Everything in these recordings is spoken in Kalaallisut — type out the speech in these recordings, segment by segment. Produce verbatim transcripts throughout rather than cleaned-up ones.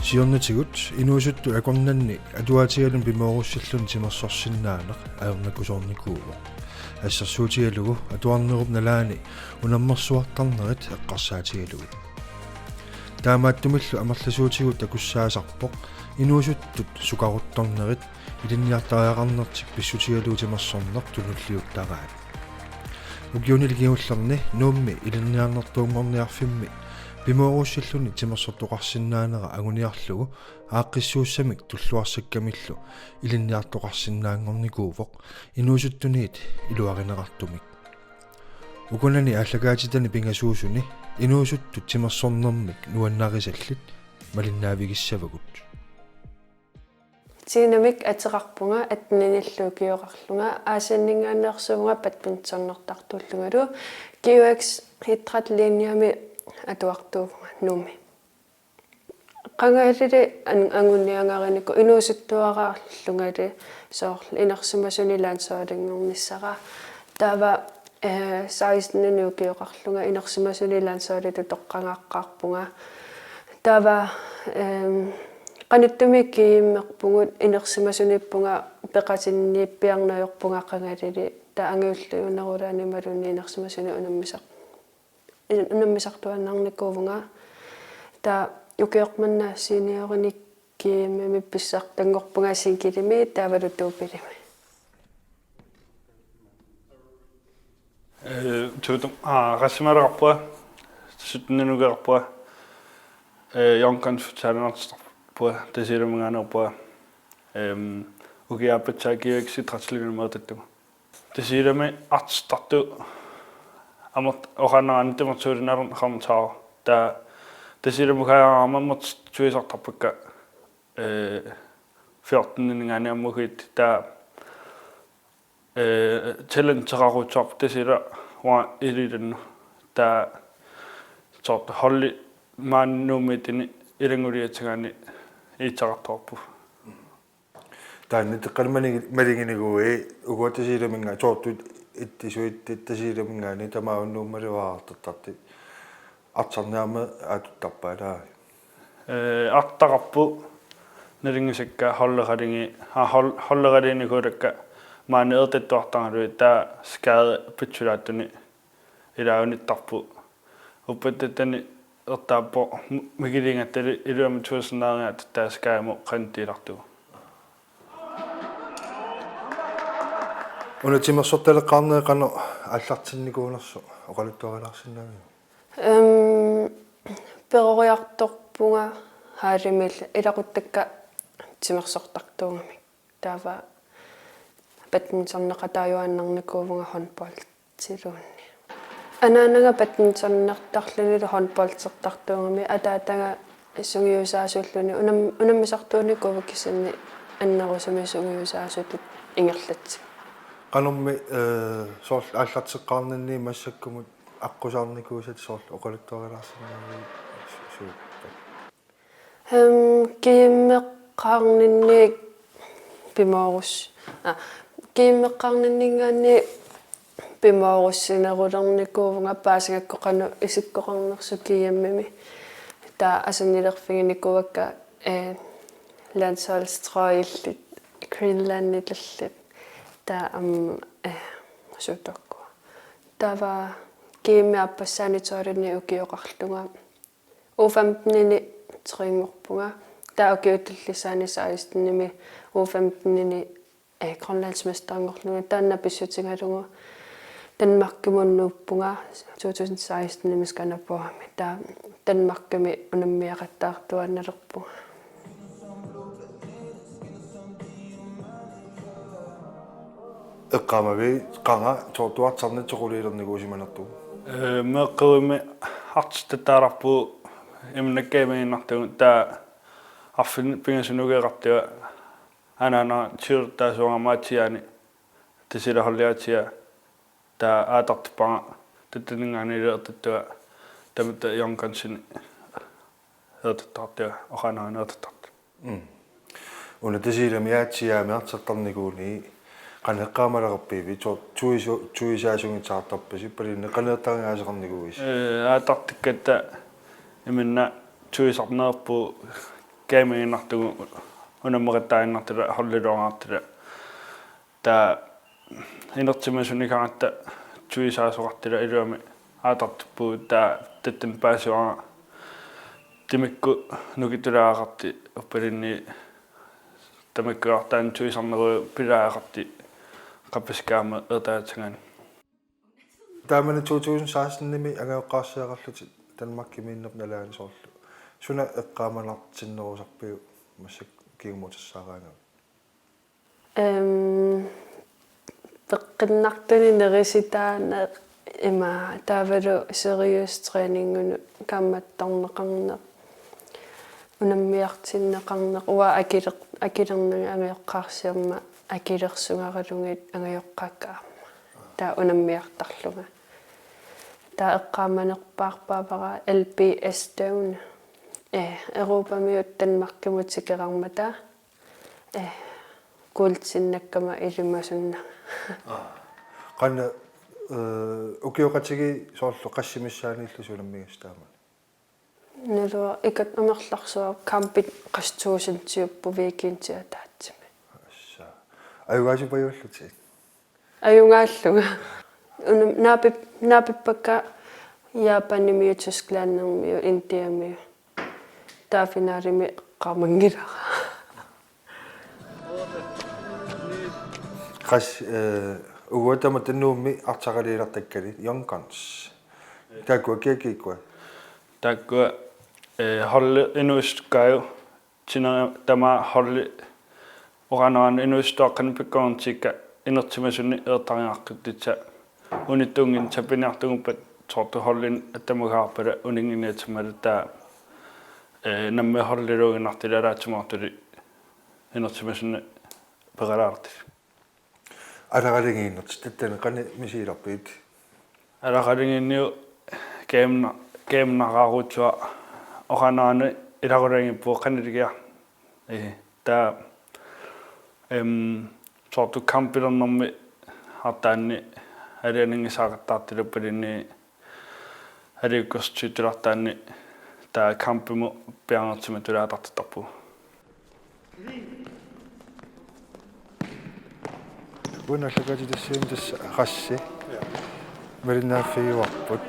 Siornatigut inuusuttut akornanni atuaatigaluni pimoorussilluni timersorsinnaaneq ajornakusoornikuuvoq. Assersuutigalugu atuarnerup nalaani unammersuartarnerit eqqarsaatigalugit. Taamaattumillu amerlasuutigut takussaasarpoq inuusuttut sukaruttornerit ilinniartariaqarnertik pissutigalugu timersorneq tunuliuttaraat. Ukiunili kingullerni Nuummi ilinniarnertuunngorniarfimmi pimoorussilluni timersortoqarsinnaanera anguniarlugu aaqqissuussamik tulluarsakkamillu ilinniartoqarsinnaanngornikuuvoq inuusuttuniit iluarineqartumik. Ukunani aallakaatitani pingasuusuni inuusuttut timersornermik nuannarisallit malinnaavigissavagut. Tiinamik ateqarpunga atteninillu ukioqarlunga Aasianninngaanneersuvunga badmintonertartuullungalu G U X idrætslinjemi atuartuuvunga Nuummi. Qangalili an- anguniagarinikku inuusuttuaraarlungali soorlu inersimasuni landsholdinngornissara. Taava eh, seksten ukioqarlunga inersimasuni landsholditut toqqagaaqqaarpunga. Taava eh, qanittumi GM-erpugut inersimasuniippunga peqatinniippiarneq ajorpunga qangalili. Taava angajulliunerulaani imaluunniit inersimasuni unammisaq unammisartuaannarnikuuvunga. Taava ukioq manna seniorimi GM-imi pissartanngorpunga singlemi taavalu doublemi. Tuutum aa qassimaaleqarpunga, syttennik ukioqarpunga, Young Guns futsalinertarpunga, Tasiilaminngaanneerpunga. Ukiaappassaa G U X idrætslinjemi atuartunga. Tasiilami artortartut amerlaqaannaraanni timersuulinerneqarnissaat. Taava Tasiilami ukioqarama amerlasuisartarpakka eh fjortenninngaanniit ammukit taava eh talenteqarutsaarput Tasiilap uanga ililannu. Taava soorlu holdi maani Nuummiitini ilannguliatigaanni iitseqartoqarpoq. Taanna teqqalimani malinginigui uguatta Tasiilaminnga toortut ittisuit Tasiilaminngaanniit tamaavunnuummaluartartarti artorniarmat aatuttarpaat. Eh artaqarput nalingisakka holdeqaligi aa hol holdeqaliginikuulakka maani ertattuartaralugit taava skade pitsulaatuni ilaanittarput. Uppattattani ertaappoq mikiliingattali iluamik tuusinnaarigaat taava skademut qanittuilartugu. Una timersortaleqqaarneri qanoq aallartinnikuunersoq oqaluttuarilaarsinnaaviuk? Ehm peroriartorpunga haalimil ilaquttakka timersortartuugamik. Taava badmintoneqataajuaannarnikuuvunga håndboldiluunniit. Anaanaga badmintonertarlunilu håndboldertartuugami ataataga sungiusaasuulluni unam- unammisartuunikuuvoq kisianni annerusumik sungiusaasutut ingerlatsigu. Qanormi eh soorlu aallarteqqaarninni massakkumut aqqusaarnikuusat soorlu oqaluttuarilaarsinnaaviuk su- suuppat? Ehm GM-eqqaarninni pimoorus- aa GM-eqqaarninninngaanniit pimoorussinerulernikuuvunga paasingakku qanoq isikkoqarnersoq GM-imi. Taava asannilerfiginikuuakka eh landsholdstrøjillit Greenlanditallit. Taava aamma eh suutooqqua. Taava GM-i aappassaani tolvini ukioqarlunga U femtenini trinngorpunga. Taava ukiup tullissaani sekstenimi U femtenini eh grønlandsmesteranngorlunga taanna pissutigalugu Danmarkimut nuuppunga to tusind sekstenimi Skanderborgimi. Taava Danmarkimi unammiaqattaartuaannalerpunga. Eqqaamavit qanga toortuartarnit soquliilernikuusimanertugut? Eh, meeqqerivimmi artortattaalarpugut imannak GM-iinnartugut taava arfineq-pingasunut ukioqartunga anaanaga tyveertaasuugama atiaani Tasiilap holdiatiga taava aatartuppara tattaninngaanniit ertattunga tamatta Young Gunsinik ertattartunga oqaannarani ertattartunga. Una Tasiilami aatsiaami artortarnikuuni qanoq eqqaamaleqarpigivit soorlu tyve tyve saasunngitsaartarpasi palinni qanoq ertarigaaseqarnikuuisi? Eh, aatartakkatta imannak tyve-sarneerpugut Gaminginnartugut unammeqattaaginnartut holdiluaraartut. Taava inersimasunngikkatta tuisaasoqartut iluamik aallartippugut, taava tattani paasivara timikkut nukitulaaqartut uppalinni tamakkuartaan tuisarnerup pilaaqartut qappasikkaama ertaatsangan. Taamani to tusind seksten-imi angajoqqaarsiaqarlutit Danmarkimiinneq nalaani soorlu. Suna eqqaamanartinnerusarpiuk massakkut kingumut tassaaraangavit? Ehm, peqqinnartuni nerisitaaneq ima taavalu seriøs træningunut kaammattorneqarneq, unammiartinneqarneq, uanga akiler-, akilernagit angajoqqaarsiamma akilersugaralugit angajoqqaakka aamma. Taava unammiartarlunga. Taava eqqaamanerpaarpaavara L B S-tauuna. Eh, Europamiut Danmarkimut tikeraarmata. Eh, kuultinnakkama ilimasunnanga. Aa. Qanoq, eh, ukioqatigiit soorlu qassit missaanniillusi unammigassat taamani? Naluara ikat amerlarsuaq kampit qassit tusindiupput weekendit ataatsimi. Assa. Ajugaasipajuallutit? Ajugaallunga. Una-, naapip-, naapippakka Japanimiut, Tysklandimiut, Indiamiut. Taava finalemi eqqaamanngilara. Qassit, eh, uagut tamatta Nuummi artaqaliilertakkali, Young Guns. Taakkua kiakiikkua? Taakkua, eh, holdi inuusuttukkaaju, sineri tamaat holdi oqarneranut inuusuttuaqqanik pikkorintikka inersimasunnik eertariaqquttitsa. Unittunnginneq sapiniartuguppat soorlu holdinik attamugaarpata uninnginniatsimmata, taava, eh, nammineq holdiluuginnartut ataatsimoortut inersimasunnik peqalaartut. Alaraligiinnertik tattani qanoq misigilerpigit? Alaraligiinniu keemna-, keemnaqaruutsuaq oqarneranut ilaqutariinngipput qaniligiaq. Eh, taava, em, soorlu kampilernermi artaanni aliananngisaaqattaartut uppalinni aliukkersuittut artaanni taava kampimut piareersimatut aallartittarpugut. Unallakkatitassuun tassa qassit. Ja. Malinnaaffigivarput.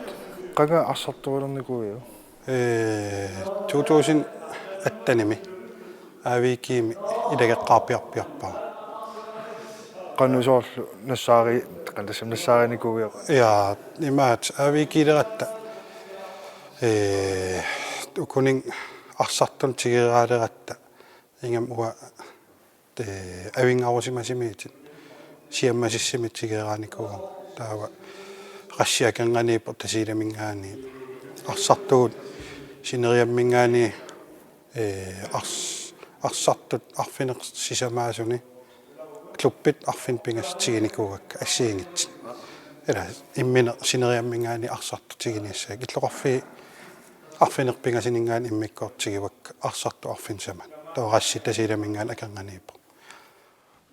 Qanga arsartorulernikuuiuk? Ee, to tusind attenimi A V G-mi ilageqqaarpiarpiarpara. Qanoq soorlu nassaari-, qanoq tassami nassaarinikuuiuk? Ja, imaat A V G-leratta. Ee, ukunik arsartunik tigeraaleratta. Ingammik uanga, ee, avinngarusimasimiittut siammasissumik tigeraanikuuara. Taava qassit akornanniippoq Tasiilaminngaanniit. Arsartugut sineriamminngaanniit, ee, ars-, arsartut arfineq-sisamaasuni klubbit arfineq-pingasut tiginikuuakka assigiinngitsut. Ila immineq sineriamminngaanniit arsartut tiginiassakkit. Illoqarfiit arfineq-pingasuninngaanniit immikkoortut tigivakka arsartut arfineq-sisamat. Taava qassit Tasiilaminngaanniit akornanniippoq.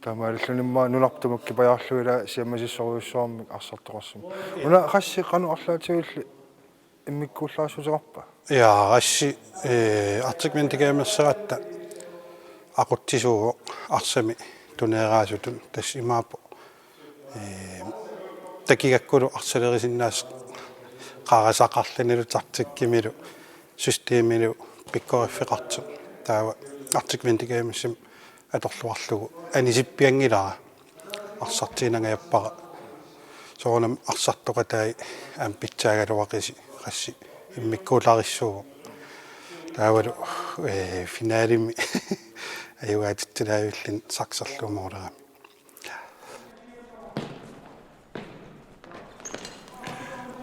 Taamaalilluni immaqa nunarput tamakkipajaarlugu ila siammasissorujussuarmik arsartoqarsimavoq. Una qassit qanoq arlaatigulli immikkuullarissuteqarpa? Ja, qassit, ee, Arctic Winter Games-eratta aqutsisuuvoq arsamik tuneeraasutut, tassa imaappoq. Ee, takigakkulu arsalerisinnaasoq qarasaqarlunilu taktikkimilu systemilu pikkoriffeqartoq. Taava Arctic Winter Games-imi atorluarlugu anisippianngilara. Arsartiinnangajappara. Soorunami arsartoqatai aamma pitsaagaluaqisi qassit immikkuullarissuuvoq. Taavalu, ee, finalemi ajugaatitsilaajulluni sakserlugu moolerami.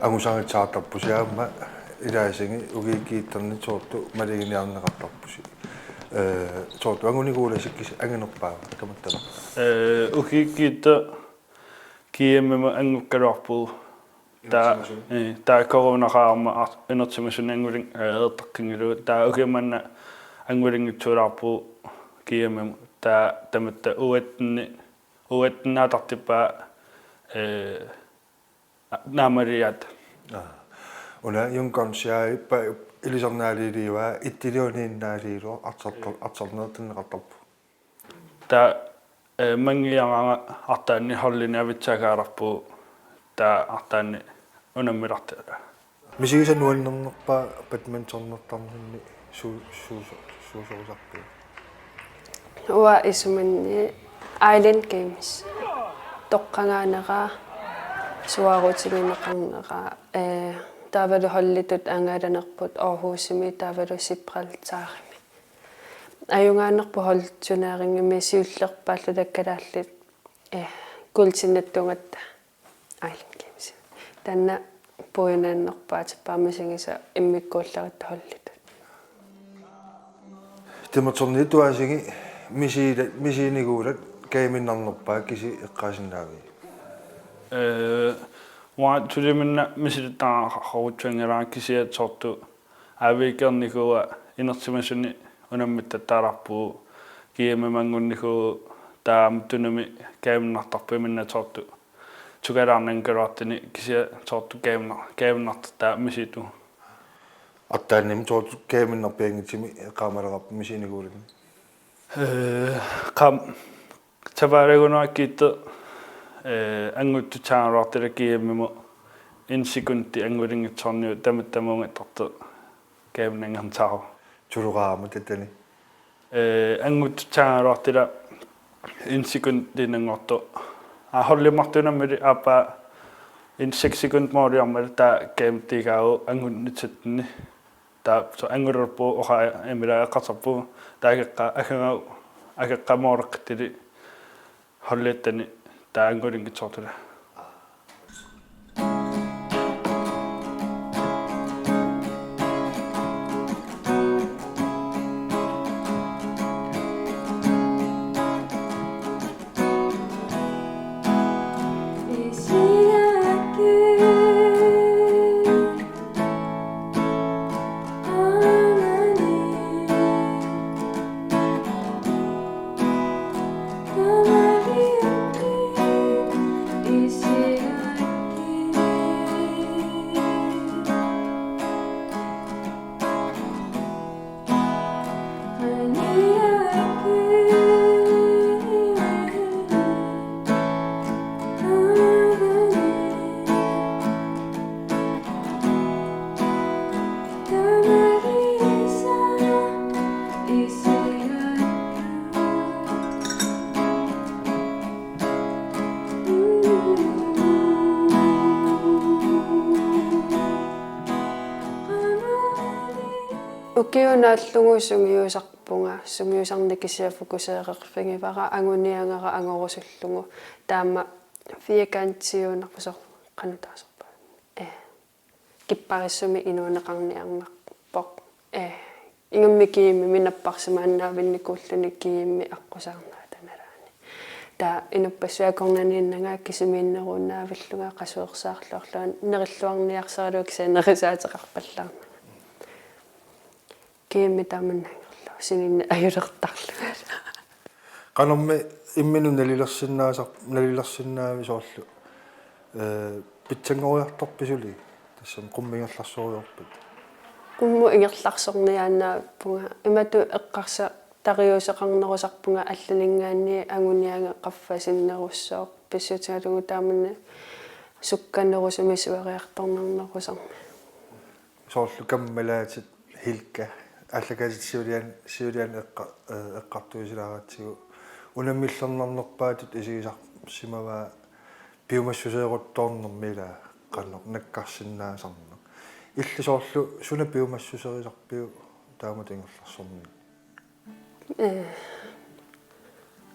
Angusaritsaartarpusi aamma ilaasigi ukiukkiittarni soorlu maluginiarneqartarpusi. Ee, soorlu angunikuulassi kis-, anginerpaava tamattama? Ee, ukiukkiittoq G M-imut angukkaluarpugut. Taava, inersimasuni. Ee, taava coronaqaaq aamma ar-, inersimasuni angulin-, ee, eertoqqinngillugu. Taava ukioq manna angulinngitsuulaarpugut G M-imut. Taava tamatta U atten-i, U atten-aatartippaa, ee, naammagigatta. Aa. Una Young Gunsiaippa ilisarnaaliiliivaa, ittiliuniinnaaliilu artortar-, artornerutinneqartarpu. Taava, eh, manngiaranga artaanni holdini avitsaakkaalerpugut, taava artaanni unammilarta. Misigisat nuannernerpaat badmintonertarninni su-, suuso-, suusorusarpiuk? Uanga isumanni Island Games. Toqqagaanera, suaarutigineqarnera, eh, taavalu holditut angalanerput Aarhusimi taavalu Gibraltarimi. Ajugaanerput holdturneringi siullerpaalluta kalaallit, eh, kuultinnattuugatta Island Games. Taanna puiunaannerpaatippaa misigisat immikkuulleritta holditut. Timersorniit tuaasigi misiila-, misiinikuulat kajaminnarnerpaat kisiat eqqaasinnaavigit? Eh, uanga suliminna misilittagaqaruttuanngilara kisianni soorlu A V G-rnikuuara inersimasuni unammittattaalarpugut, G M-imanngunnikuuvugut taava aamma tunumi kajaminnartarpugut imannak soorlu tukalaarnanngikkaluartuni kisianni soorlu kajamna-, kajaminnartartut misiitugut. Artaannimi soorlu kajaminnarpianngitsumik eqqaamalerarput misiinikuulamik? Eh, qam-, sapaatip akunnera kiittoq, eh, annguttussaagaluartut G M-imut en sekundi anngulinngitsoorniuk tamatta tamuunngitsoortoq kajaminnanngernissaavoq. Tuloqarama tassani? Eh, annguttussaagaluartut en sekundinnanngortoq. Aa, holdimartuunammili aappaa en seks sekund måliarmata taava kajaminnartut anngunnissatsinnit. Taava soorlu anngulerpugut oqaat immaqa eqqarsarpugut taava akeqqap, akeqqap, akeqqap måleqqittuli holdittani taava anngulinngitsoortut. Ukioq naallugu sungiusarpunga, sungiusarneq kisiat fokuseererfigivara, anguniagara angorusullugu, taama firkantiunerusor qanutaasorpa. Eh. Kipparissumik inuuneqarniarnarpoq. Eh, ingammik G M-imi napparsimaannaavinnikuulluni G M-i aqqusaarnaata nalaani. Taava inuppassuit akornanniinnanga kisimiinneruunnaavillunga qasuersaarluarlunga nerilluarniarsaralugu kisianni nerisaateqarpallaarnanga. G M-i taamannangerlugu sininneq ajulertarlunga. Qanormi imminut nalilersinnaasar-, nalilersinnaaviuk soorlu, eh, pitsanngoriartorpit suli? Tassami qummut ingerlarsoriarpit? Qummut ingerlarsorniaannavippunga. Imatut eqqarsartariuseqarnerusarpunga allaninngaanniit anguniagaq qaffasinnerussooq. Pissutigalugu taamani sukkanerusumik sueriartornarnerusarmat. Soorlu kammalaatit Hilka, aallakaatitit siuliani, siuliani eqqa-, eh, eqqartuisilaaratsigu, unammillernarnerpaatut isigisarsimavaa piumassuseeruttoornermi ilaa qanoq nakkarsinnaasarneq. Illit soorlu suna piumassuserisarpiuk taamatut ingerlasorniarneq? Eh,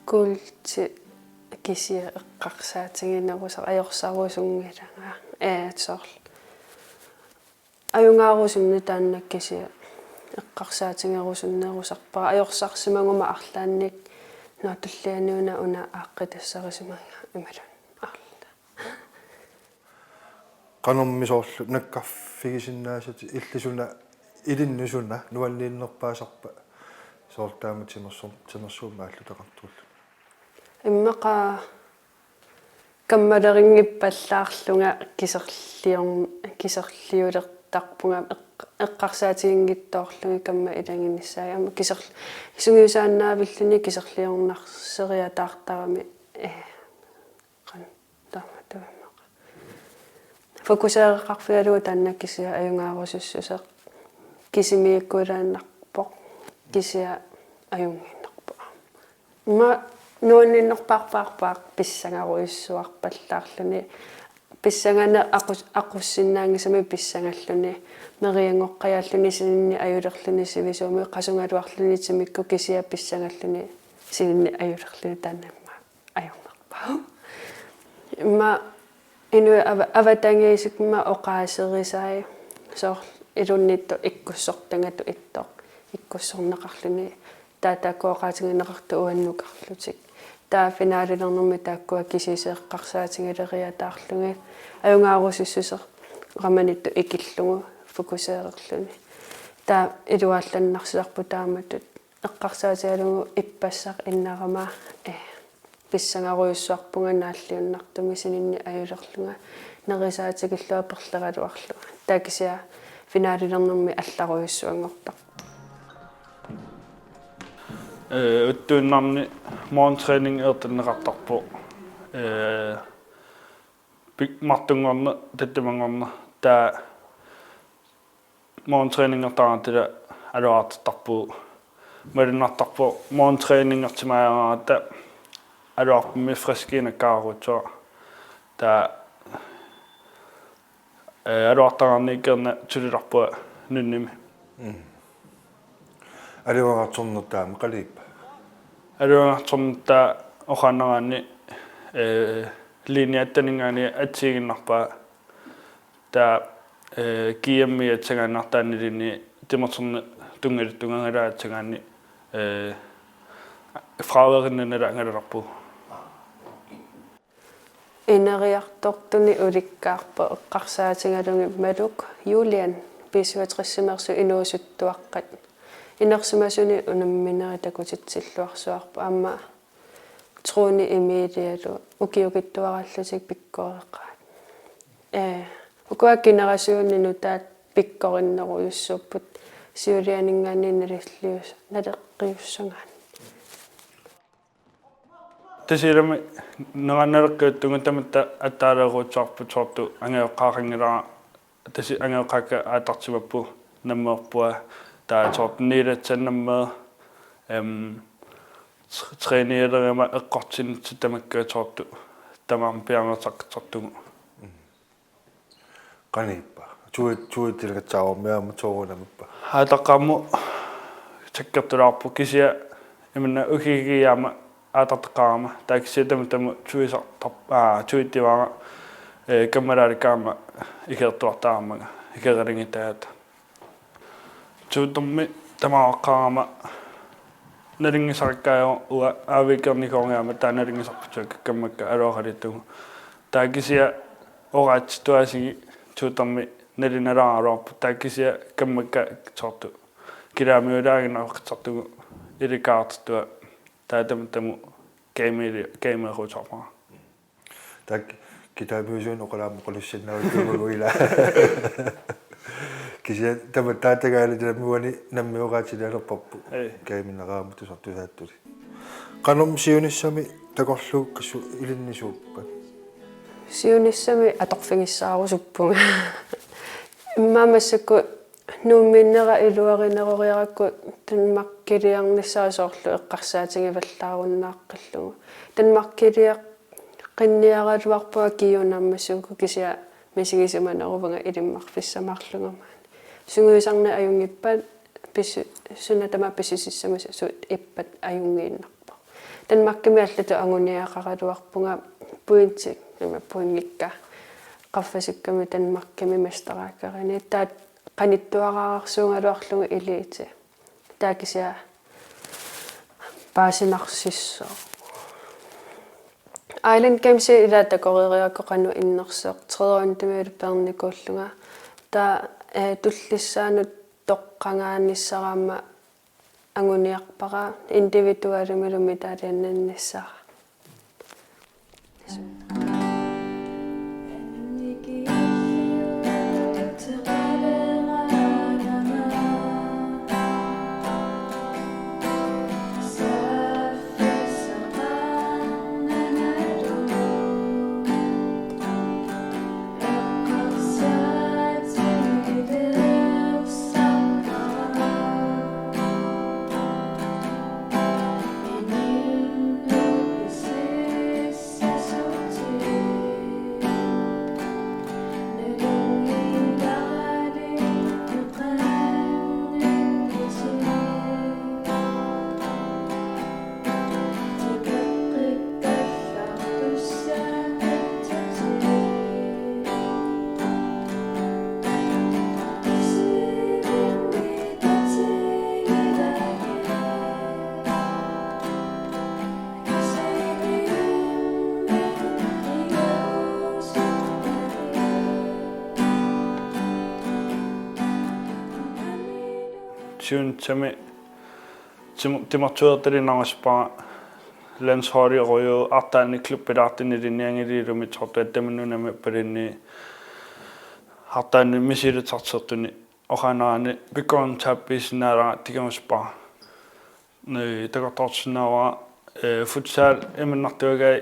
kuulti kisiat eqqarsaatiginerusar-, ajorsarusunngilanga. Eh, soorlu. Ajugaarusunneq taanna kisiat eqqarsaatigerusunnerusarpara. Ajorsarsimaguma arlaannik, nå, tulliani una, una aaqqitassarisimavunga imaluunniit arla. Qanormi soorlu nakkarfigisinnaasatit, illit suna, ilinnut suna nuanniinnerpaasarpa soorlu taama timersu-, timersuummik aallutaqartuulluni? Immaqa kammalerinngippalaarlunga kiserliorn-, kiserliuler-, Tarpunga eq-, eqqarsaatiginngitsoorlugit kamma ilaginissaat. Aamma kiserl-, sungiusaannaavilluni kiserliornarseriataartarami, eh, qan-, taama tuvimmaqa. Fokuseereqarfigalugu taanna kisiat ajugaarusussuseq. Kisimiikkuilaannarpoq, kisiat ajunngiinnarpoq. Aamma nuanninnerpaarpaarpaaq pissangarujussuarpallaarluni. Pissanganeq aqus-, aqussinnaanngisamik pissangalluni. Merianngoqqajaalluni sininni ajulerluni sivisuumik qasugaluarluni timikkut kisiat pissangalluni sininni ajulerluni taanna immaqa ajornarpoq. Immaqa inuit ava-, avatangiisikka immaqa oqaaserisai soorlu ilunniittoq ikkussortagaq ittoq ikkussorneqarluni taava taakkua oqaatigineqartut uannukarlutik. Taava finalilernermi taakkua kisiisa eqqarsaatigileriataarlugit ajugaarusussuseq qamanittut ikillugu fokuseererluni. Taava iluaallaannarsilerput taamatut eqqarsaatigalugu ippassaq innarama, eh, pissangarujussuarpunga naalliunnartumik sininni ajulerlunga nerisaatigillunga perleraluarlunga. Taava kisiat finalilernermi allarujussuanngortarpoq. Eh, uttuinnarni morgentræning eqqartorneqartarpoq. Eh, pik-, martunngorneq, tattamanngorneq, taava morgentræningertaratta aluaartartarpugut. Malunnartarpoq morgentræningertimaajaratta aluarpummi friskiinakkaarutsoq. Taava, eh, aluartaraanni kingorna sulilerpunga nunnimi. Mm. Aluagartornertaa qaliippa? Aluagartornertaa oqaannaraanni, eh, linje et-aninngaanniit atsiiginnarpaa. Taava, eh, G M-i atsagaannartaanni linje timersorneq tunngatillugu angalaat atsagaanni, eh, fraveerinninni angalalerpugut. Ineriartortuni ulikkaarpoq eqqarsaatigalugit Maluk Julian B syvogtres-imeersup inuusuttuaqqat. Inersimasuni unamminerit takutitsilluarsuarput aamma Trone Emilialu ukiukittuaraallutik pikkoreqaat. Ee, ukua generationit nutaat pikkorinnerujussuupput siulianinngaanniit nalillius-, naleqqiussagaanni. Tasiilami nangannaleqqiuttunga tamatta attaaleeruutsuarput soorlu angajoqqaaqanngilara tasi angajoqqaakka aattartimapput nammeerpua taava soorlu niilatsa nammeer, em, tr-, trænilerigama eqqortinissaq tamakku soorlu tamaasa piareersartugut. Qaniippa? Tui-, tuitilagassaavarmi aamma soorunamippa? Aataqqaammut sakkortulaarpoq kisianni imanna ukiukiaama aatarteqqaarama. Taava kisianni tamattama tuisartar-, aa, tuitivara, eh, kammalaalikka aamma ikertuartaarmanga, ikeraligittaata. Tuutermi tamaqqaarama nalunngisarikkaarama uanga aaviikkernikooriama taava nalunngisarput kammakka aluaqalitugu. Taava kisianni oqaatsittuaasiit tuutermi nalunngilaaraluarput taava kisianni kammakka soorlu kilaamiulaaginnarqitsartugut ilikkaartittua taava tamattama gameli-, gameeruutarpara. Taakku kitaamiusuun oqalaamma oqalussinnaavakka uagut ila. Kisianni tamatta taagaali nammiuani nammiuaatilalerparput. Ei. Gaminneqaama tusartusaattuli. Qanormi siunissami takorluukkassi ilinnisuuppat? Siunissami atorfigissaarusuppunga. Immaqa massakkut Nuummiinnera iluarineroriarakku Danmarkiliarnissaa soorlu eqqarsaatigivallaarunnaaqqiillugu. Danmarkiliaqinniaraluarpunga G U naammassivugut kisianni misigisimaneruvunga ilimmarfissamaarlunga maani. Sungiusarneq ajunngippat pisu-, suna tamaat pisusissama suut ippat ajunngiinnarpoq. Danmarkimi allatut anguniagaqaraluarpunga pointi, ima pointikka qaffasikkami Danmarkimi mesteraakerini. Taava qanittuararsuugaluarlugu elite. Taava kisianni paasinarsissaaq. Island Games ila takoreeriarukku qanoq innersoq, tredje rundemi peernikuullunga. Taava, eh, tullissaanut toqqagaanissara aamma anguniarpara individualimilu medaljinnissara. Siunissami tim-, timersuertalinnarusuppunga landsholderujuuvoq artaanni klubbilaartunik ilinnianngilaq ilumut soorlu Attamannut Nunammut Upernavimmi artaanni misilittagaqartunik oqaannarani pikkorintaappiissinnaalera takusinnaavara. Ni takorloorsinnaavara, eh, futsal imanartuagai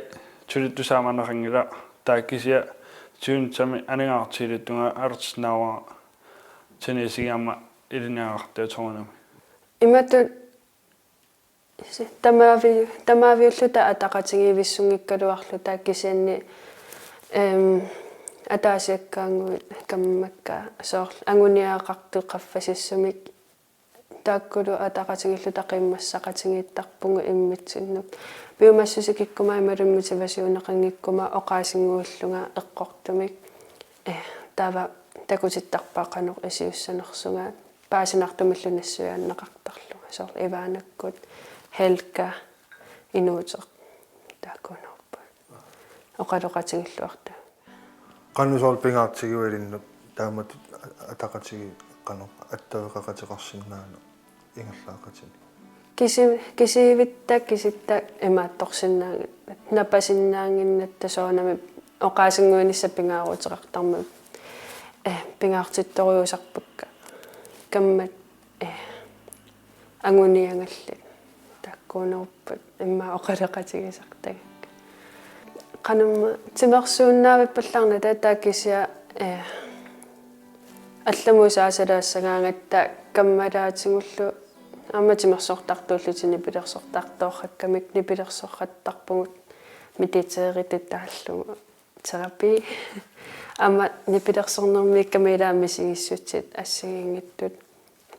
tulittusaamanaqanngilaq taava kisianni siunissami aningaasartuutiluttunga aallartinnaavara tennisimi aamma ilinniagaqartuusoq soorunami. Imatut si-, tamaavi-, tamaaviulluta ataqatigiivissunngikkaluarluta kisianni, em, ataasiakkaannguit kammakka soorlu anguniagaqartut qaffasissumik taakkulu ataqatigiilluta qiimmassaqatigiittarpugut immitsinnut. Piumassuseq kikkuma imaluunniit motivationeqanngikkuma oqaasinnguullunga eqqortumik. Eh, taava takutittarpaa qanoq iliussanersunga paasinartumillu nassuiaanneqartarlunga. Soorlu Ivanakkut, Helga, Inuuteq, taakkuunerput. Oqaloqatigilluartut. Qanoq soorlu pingaartigiva ilinnut taamatut ataqatigiit qanoq attaveqaqateqarsinnaaneq ingerlaaqatinik? Kisi-, kisivitta kisitta imaattorsinnaanngillat, napasinnaannginnatta soorunami oqaasinnguinissaq pingaaruteqartarmat, eh, pingaartittorujussuusarpakka. Kammat, eh, anguniagallit taakkuunerupput immaqa oqaloqatigisartagakka. Qanormi timersuinnaavippallaarnata taava kisianni, eh, allamut saasalaassagaangatta kammalaatigullu aamma timersortartuullutik nipilersortartoorpakkamik nipilersortarpugut mediteritut taallugu terapi. Aamma nipilersornermiikkami ilaat misigissutsit assigiinngitsut.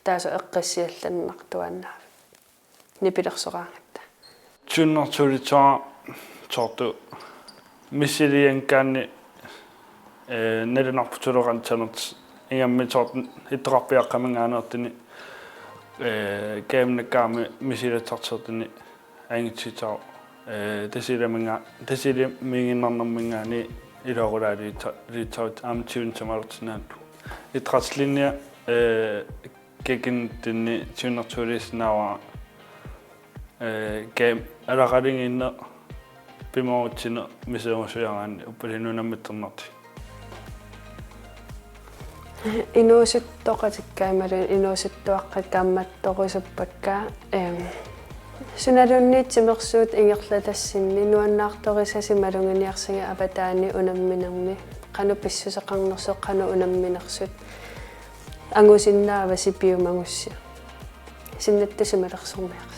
Taassuma eqqissiallannartuaannaavat. Nipilersoraangatta. Siunnersuutissuara soorlu missiliinngisaanni, eh, nalunaarput suleqantanert ingammik soorlu ittoqarpiaqqaminngaanneerluni, eh, G M-ikkut aamma misilittagaqartunik angititaa, eh, Tasiilaminnga-, Tasiilaminngaanniit iluaqutaaliuta-, liuta-, aamma siunissami aallartinnaanngilaq. Idrætslinje, eh, Kikkunnitsinni siunnersuulisinnaavara, eh, G M alaqaligiinneq pimoorutsineq misilerusuaraanni uppalununammittornarti. Inuusuttoqatikka imaluunniit inuusuttuaqqat kaammattorusuppakka, em, sunaluunniit timersuut ingerlatassinni nuannaartorisasi maluginiarsigit avataani unamminermi qanoq pissuseqarnersut qanoq unamminersut angusinnaavasi piumagussi. Sinnattut simalersorniarsi.